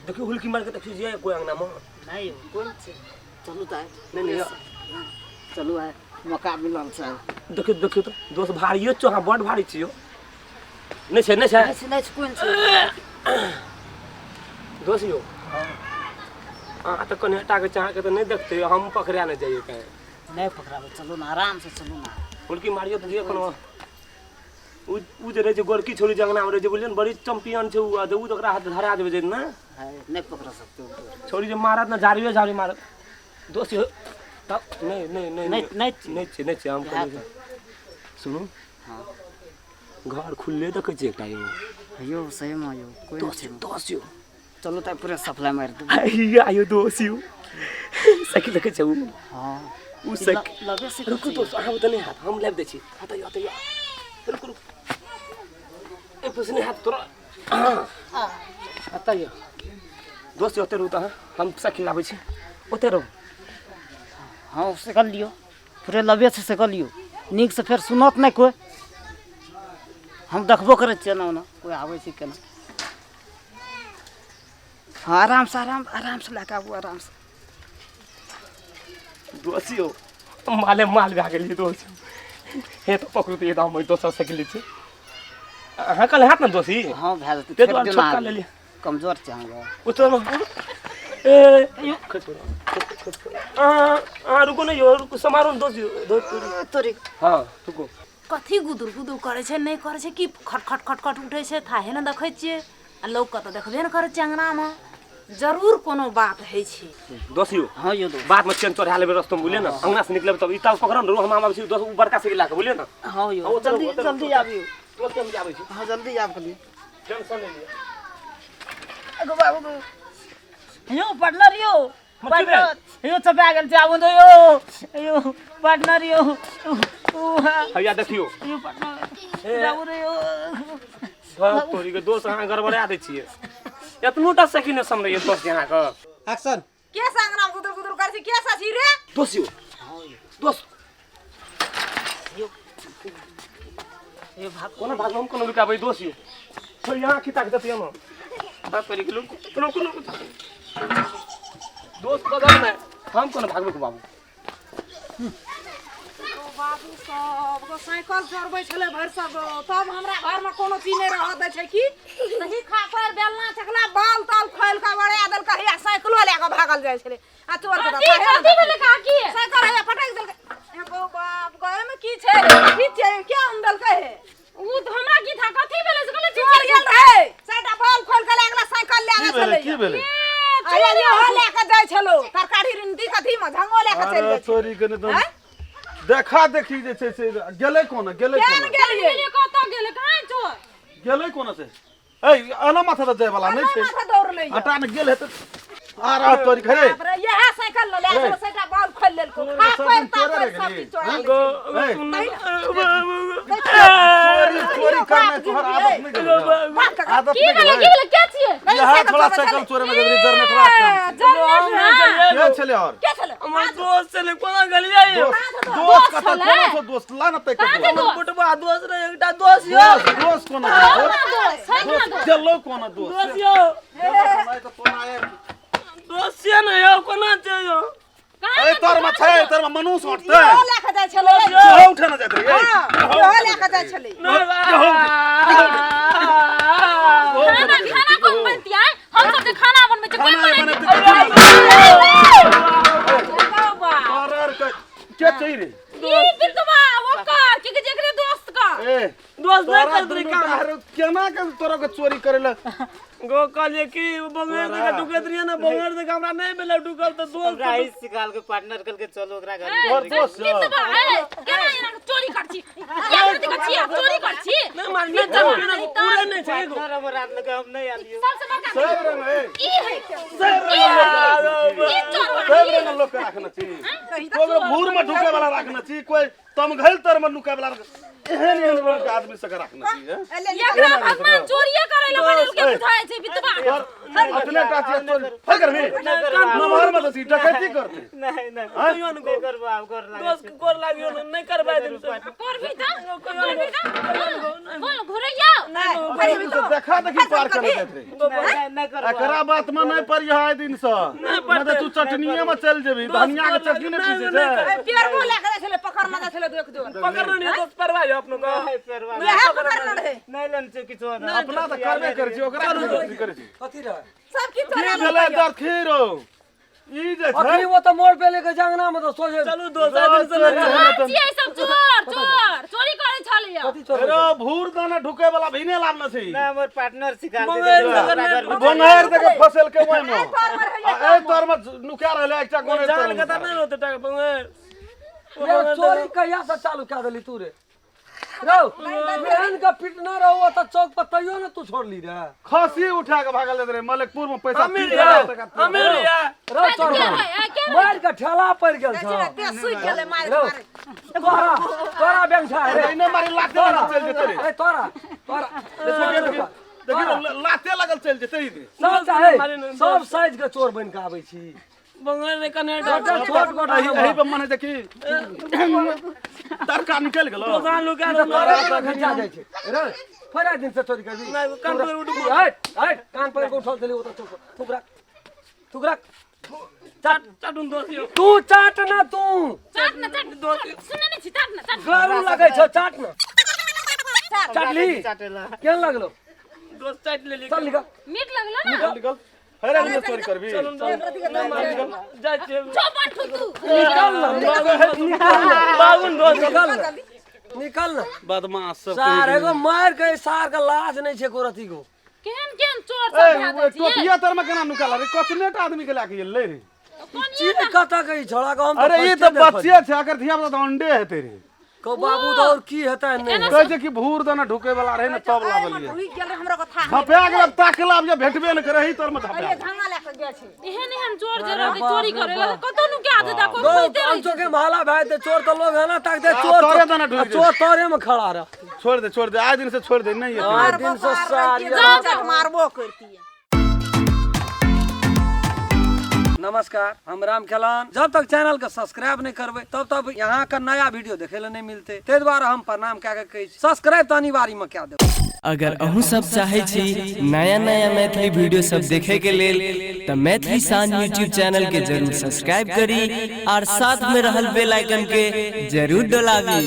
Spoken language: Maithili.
देखियौ हुलकी मारि के देखियौ जे कोइ अंगना मे। नहि यौ, कोन छै, चलू तऽ आइ। नहि नहि यौ। चलू, आइ मौका मिलल छै। देखियौ देखियौ तऽ दोस्त, भारियो छौ अहाँ, बड भारी छियौ। नहि छै, नहि छै। नहि छै, नहि छै, कोन छै? दोस्त यौ, अहाँ तऽ कनि हटा के अहाँके तऽ नहि देखते, हम पकड़ा नहि जाइए कहीं। नहि पकड़ाबै, चलू ने, आरामसँ चलू ने। हुलकी मारियौ तऽ दियौ कोनो। उ उ जे रहै छै गोरकी छोरी जे अंगनामे रहै छै, बुझलियै ने, बड़ी चैंपियन छै उ। आ जे उ तऽ ओकरा हाथ धरा देबै जे ने। है, नहि पकड़ सकते ओ। छोरी जे मारत ने, झाड़ियो झाड़ी मारत। दोस्त यौ, तब नहि नहि नहि। नहि नहि। नहि छै, नहि छै। हम कहलियै, सुनू। हँ। घर खुलले देखै छियै एकटा यौ। यौ, सहीमे यौ, कोइ नहि दोस्त छै। यौ, दोस्त यौ। चलू तऽ पूरा सप्लाई मारि देबै। हैया यौ, दोस्त यौ, साइकिल देखै छै उ? हँ। उ साइकिल लगे से। रुकू दोस्त, अहाँ ओतऽ नहि हैत, हम लाबि दै छी। हतऽ यौ, हतऽ यौ, रुकू रुकू, एक पैसे नहि हैत तोरा। एतऽ यौ। दोस्त यौ, ओतऽ रहू तऽ अहाँ, हम साइकिल लाबै छी, ओतऽ रहू। हँ, साइकिल लियौ, पूरे लबे छै साइकिल लियौ नीकसँ, फेर सुनत नहि कोइ। हम देखबो करै छियै एना ओना कोइ आबै छै केना। हँ, आरामसँ, आराम आरामसँ लए कऽ आबू, आरामसँ। दोस्त यौ, माले माल भए गेलियै दोस्त। हे तऽ पकड़ू तऽ एकदम दोसर साइकिल लै छै। अहाँ कहले हैत ने दोषी? हँ, भए जेतै। ताहि छोड़ि दुआरे दियौ छोटका ने। लेलियै। कमजोर छै अहाँ। उतर ए यौ, खसि पड़ो, खसि पड़ो। अहाँ अहाँ रुकू ने यौ, रुकू, समारो ने दोस्त यौ, दोस्त। तोरी। हँ, रुकू। कथी गुदुर गुदुर करै छै, नहि करै छै की, खट खट खट खट उठै छै, थाहे ने देखै छियै आ लोकके तऽ देखबे ने करै छियै अङ्गनामे। जरूर कोनो बात होइ छै। दोस्त यौ। हँ यौ दोस्त। बादमे चेन चढ़ा लेबै रस्तोमे, बुझलियै ने? अंगना से निकलेबै तब ई तब पकड़ब ने, हम आबै छी दोस्त, उ बड़का साइकिल लए कऽ, बुझलियै ने? हँ यौ। हँ, ओतऽ रहू, जल्दी। ओतऽ रहू। जल्दी आबियौ। तुरन्ते हम आबै छी। हँ, जल्दी आबि गेलियै। टेंशन नहि लिअ। एगो बाबू यौ, पार्टनर यौ। की भेल? पार्टनर यौ, चपा गेल छै, आबू ने यौ, यौ पार्टनर यौ, उ हाँ। हैया देखियौ। यौ पार्टनर, जाबू ने यौ। घर तोरी के दोस्त, अहाँ गड़बड़ा दै छियै। एतनो टा साइकिल नहि समझैए दोस्त अहाँके। एक्शन। के से अङ्गनामे गुदुर गुदुर करै छै? के से छी रे? दोस्त यौ, दोस्त। यौ भाग। कोना भागब हम, कोना लुकाबै दोस्त यौ? छोड़, यहाँ खिता के देतियै ने। बात करी के रुकू रुकू रुकू दोस्त, बदल नहि, हम कोना भागबै के बाबू? बाबू सब गो साइकिल चोरबै छलै भरि सब, तब हमरा घरमे कोनो चीज नहि रहऽ दै छै की सही। खा कर बेलना चकला बाल ताल खोलि कऽ बड़ा देलकै। हैया साइकिलो लए कऽ भागल जाइ छलै आ चोर के तऽ कथी थाहे कथी ने भेलै काकी? साइकिल हैया पटकि देलकै। हे गो बाप गो, एहिमे की छै? की छै? के आन देलकै हे? उ तऽ हमरा की था, कथी भेलै से कहले। चोर गेल रहै, चारिटा बाल खोलि कऽ लए गेलै, साइकिल लए की गेल भेलै? छलै। की भेलै? हैया इहो लए कऽ जाइ छलौ तरकारी रिंदी कथीमे झंगो लए कऽ चलि अरे जाइ छलै। छोरी के ने तऽ आँय? देखा देखी जे छै से गेलै कोना, गेलै केहन कोना? गेलियै? गेलै कतऽ, गेलै कहाँ चोर? गेलै कोना से? ए आना माथा तऽ जाय वाला नहि छै। माथा दौड़लै यऽ। हटा ने, गेल हेतै आ रहा तोरी घरे। बाप रे, इएह साइकिल लऽ ले छलो, सैटा बाल खोलि लेलको। तोरे खा सब पड़ि दिन ता चोरे पड़ि रहि सब गेली। चीज चोरा हँ? लै छै। ए, चोरी चोरी चोरी करनाइ तोहर आदत नहि गेलौ? बाप कका। आदत की नहि भेलै? गेलौ? की भेलै? के छियै? इएह छोड़ा साइकिल चोरे में गेलै, जनरेटरा काम छै। के छलै और? के छलै? हमर दोस्त छलै, कोना गेलियै यौ? दोस्त, दोस्त कतऽ? छलै? कोना छौ दोस्त? ला ना तै के दोस्त। हमर बुटबा दोस्त रहै एकटा दोस्त यौ। दोस्त, दोस्त कोना गेलौ? दोस्त छै ना? दोस्त गेलौ कोना दोस्त? दोस्त यौ। गेलौ कोना? ई तऽ तोरा आयल। दोस्त छियै ने यौ, कोना छै यौ? ए तोर में छै, तोर में मनुष्य उठतै? इहो लए कऽ जाइ छलै। सेहो उठे ना जाइत रही। हँ, इहो लए कऽ जाइ छलै। खाना खाना कोन बनतियै? हम सब जे खाना बनबै छियै, कोन खाना बनेतै? बनेतै? बाबा। तोर आर के के छै रे? ई बितवा ओकर की कहै छै, एकरे दोस्त का। ए दोस्त नहि तोरा करैत रही दुनू काम। डाहर केना के तोरा के चोरी करे ला? गो कहलियै कि बंगेर जगह ढुकैत रहियै ने, बंगेर जगह हमरा नहि भेलै ढुकल तऽ दोस्त हमरा ही सिखाल के पार्टनर करके चलो ओकरा घर। तोहर दोस्त छौ? बितवा ए केना एना के चोरी कर छी? किया करती के छी चोरी कर छी? नहि मार, नहि चल, उड़े नहि छै एगो। पार्टनर हमर आदमी के हम नहीं आलियो। सबसे बड़का सब रंग ए ई है, सब ई रंग, है, ई चोर। सब रंग लोग के राखना छी। कोई भूर में ढुके वाला राखना छी, कोई तमघैल तर में नुके वाला रखना, एहन एहन रंग के आदमी सबके राखना छी हैं? एकरा भगवान चोरिये करे ला बनेल के बुझाय छै बितवा। और अपने टा छी चोरी फर करबी नमहर में तऽ छी डकैती करते। नहीं नहीं। हैं? नहीं करबो, आब कर लागे। दोस्त के गोर लागियो ने, नहि करबै दिन से। करबी त, करबी त, बोल घुरैया। देखा देखी पार कर जाइत रही। नहीं करबो। एकरा बात में नहीं पड़ियो आइ दिन से, नहीं तऽ तू चटनिये में चल जेबी। धनिया के चटनी नहीं पीसे छै। पेड़बो लए के जाइ छलै, पकड़ने जाइ छलै दू एक जोर। पकड़ने नहीं दोस्त, परवाह है अपनो को। नहीं परवाह। इएह पकड़ने रहै। नहीं लेने छै किछो। अपना तऽ करबे करै छी, ओकरा की करै छी? कथी रहे? सब किछु की भेलै दरखीरो ई जे छै? अखनी वो तऽ मोड़ पे लेके जंगना में तऽ सोझे। चलू दोस्त, आइ दिन से चोर छियै सब, चोर चोर चोरी करै छलैया। कथी चोर? रो भूर दाना ढुके वाला भीने लाबने छी। नहीं हमर पार्टनर सिखाल मोबाइल से बोंगार देके फसल के ओइ में एहि तरमे रहै। आ एहि तर में नुका रहले एकटा गोने। जान के तऽ नहि होते टाका बंगेर। ये चोरी कहिया से चालू कए देली तू रे? रौ एहन के पिटना रहो तऽ चौक पर तैयो ने तू छोड़ली रे। खसी उठा के भागल जाइत रहे मलकपुर में पैसा अमीर 3000 टका। अमीर या रौ चोर, के है के? मार के ठेला पड़ गेल छौ। देह सुखि गेलै मारि रौ मारि। तोरा तोरा बैंक छै रे। एने मारी लाते लगल चलि जेतै रे। ए तोरा तोरा देखी लाते लगल चलि जेतै रे। सब चाहे सब साइज के चोर बन के आबै छी। बंगेर रे कने छोटा छोट गोटा। एही पर मने देखी तरका निकलि गेलो। दोकान लुका तोरा पर घिचा जाइ छै रे, फेर आइ दिन से चोरी करबी। नहि, कान पकड़ि उठबो। हट हट, कान पकड़ि के उठल छलै ओतऽ चौक पर। थूक राख, थूक राख, चाट। चाटुन दोस्त यौ। तू चाट ना तू। चाट न चाट, सुनने नहि छी, चाट न चाट। गरू लगै छौ, चाट ना। चाटली? चाटेला। केहन लगलो? दोस्त चाटि लेली। चल निकल। मीठ लगलो ना? निकल, फेर आइ दिन चोरी करबी। जाइ छियै। चौपट थुतू। निकल ना, निकल ना। बागुन दोस्त। निकल ना, निकल ना। बदमाश सब। सार एगो मार के सार के लाज नहीं छै एको रति को। केहन केहन चोर ए सब भए जाइ छियै। टोपिया तर में केना नुकाल रे? कतने टा आदमी के लाके गेलै रे? चीज कतऽ के ई छोड़ा के हम? अरे ई तऽ बच्चे छै, अकर धिया पुता तऽ अंडे हेतै रे। को बाबू तऽ और की हेतै नहि। कहै छै कि भूर दाना ढुके वाला रहे ने तब लाबलियै। ढुकि गेल रहै, हमरा कथा झपा गेल, ताकला जे भेटबे ने करे, एही तर में झपा गेल। झांगा लए के गेल छै। एहन एहन चोर जे रहतै चोरी करे ला, कतौ नुका देता कोइ, लोग खोजिते रहै। अंचो के महला भए जेतै चोर तऽ लोग है ना ताकते चोर तोरे दाना ढुकि आ चोर तोरे में खड़ा रह। छोड़ दे, छोड़ दे, आइ दिन से छोड़ दे। नहीं एतै। आइ दिन से सार। चट मारबो करतियै। नमस्कार, हम राम खेलान। जब तक चैनल के सब्सक्राइब नहीं करबै तब तक यहाँ का नया वीडियो देखे ला नहीं मिलते, ताहि दुआरे हम प्रणाम कए के कहै छी, सब्सक्राइब तऽ अनिवार्य में कए देबै। अगर अहूँ सब चाहे छी नया नया मैथिली वीडियो सब देखे के लेल तऽ मैथिली शान यूट्यूब चैनल के जरूर सब्सक्राइब करी और साथ में रहल बेल आइकन के जरूर डोलाबी।